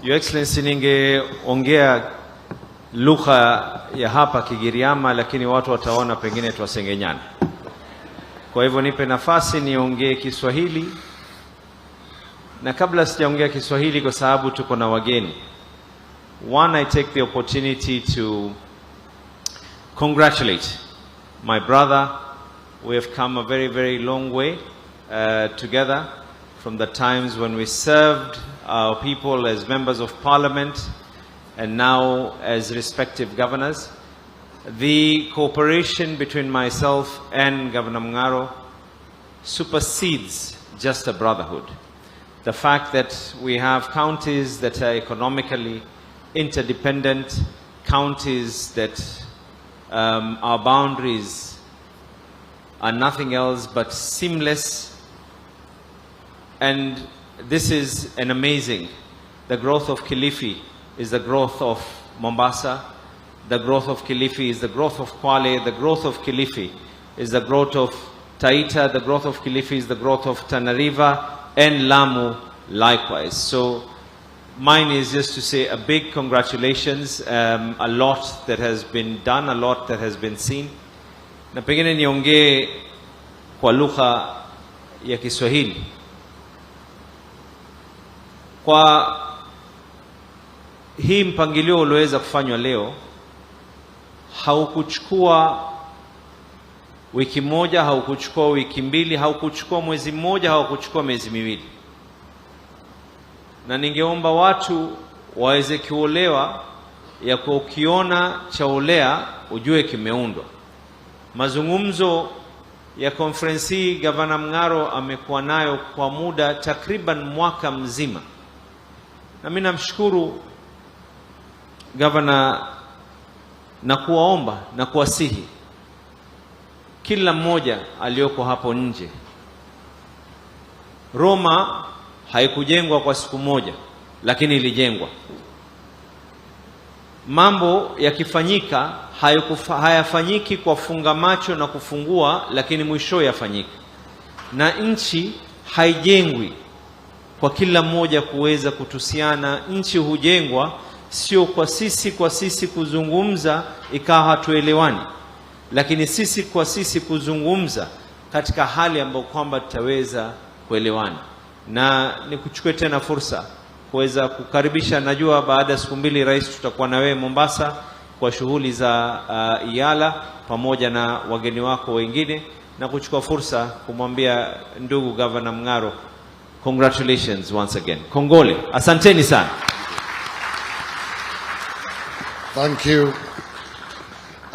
Your Excellency, ningeongea lugha ya hapa Kigiriama, lakini watu wataona pengine twasengenyana. Kwa hivyo nipe nafasi niongee Kiswahili, na kabla sijaongea Kiswahili, kwa sababu tuko na wageni. One, I take the opportunity to congratulate my brother. We have come a very, very long way together from the times when we served our people as members of parliament and now as respective governors. The cooperation between myself and Governor Mung'aro supersedes just a brotherhood. The fact that we have counties that are economically interdependent, counties that our boundaries are nothing else but seamless. And this is an amazing. The growth of Kilifi is the growth of Mombasa. The growth of Kilifi is the growth of Kwale. The growth of Kilifi is the growth of Taita. The growth of Kilifi is the growth of Tana River and Lamu likewise. So mine is just to say a big congratulations. A lot that has been done, a lot that has been seen. Na pengine niongee kwa lugha ya Kiswahili. Kwa hii mpangilio ulioweza kufanywa leo haukuchukua wiki moja, haukuchukua wiki mbili, haukuchukua mwezi mmoja, haukuchukua miezi miwili. Na ningeomba watu waweze kuelewa ya kuwa ukiona chaelea ujue kimeundwa. Mazungumzo ya conference hii Gavana Mung'aro amekuwa nayo kwa muda takriban mwaka mzima, na mimi namshukuru gavana na kuwaomba na kuwasihi kila mmoja aliyoko hapo nje. Roma haikujengwa kwa siku moja, lakini ilijengwa. Mambo yakifanyika hayafanyiki kwa funga macho na kufungua, lakini mwisho yafanyika. Na nchi haijengwi kwa kila mmoja kuweza kutusiana. Nchi hujengwa sio kwa sisi kuzungumza ikawa hatuelewani, lakini sisi kwa sisi kuzungumza katika hali ambayo kwamba tutaweza kuelewana. Na nikuchukue tena fursa kuweza kukaribisha, najua baada ya siku 2, Rais, tutakuwa na wewe Mombasa kwa shughuli za EALA pamoja na wageni wako wengine, na kuchukua fursa kumwambia ndugu Governor Mung'aro, congratulations once again. Kongole, asanteni sana. Thank you.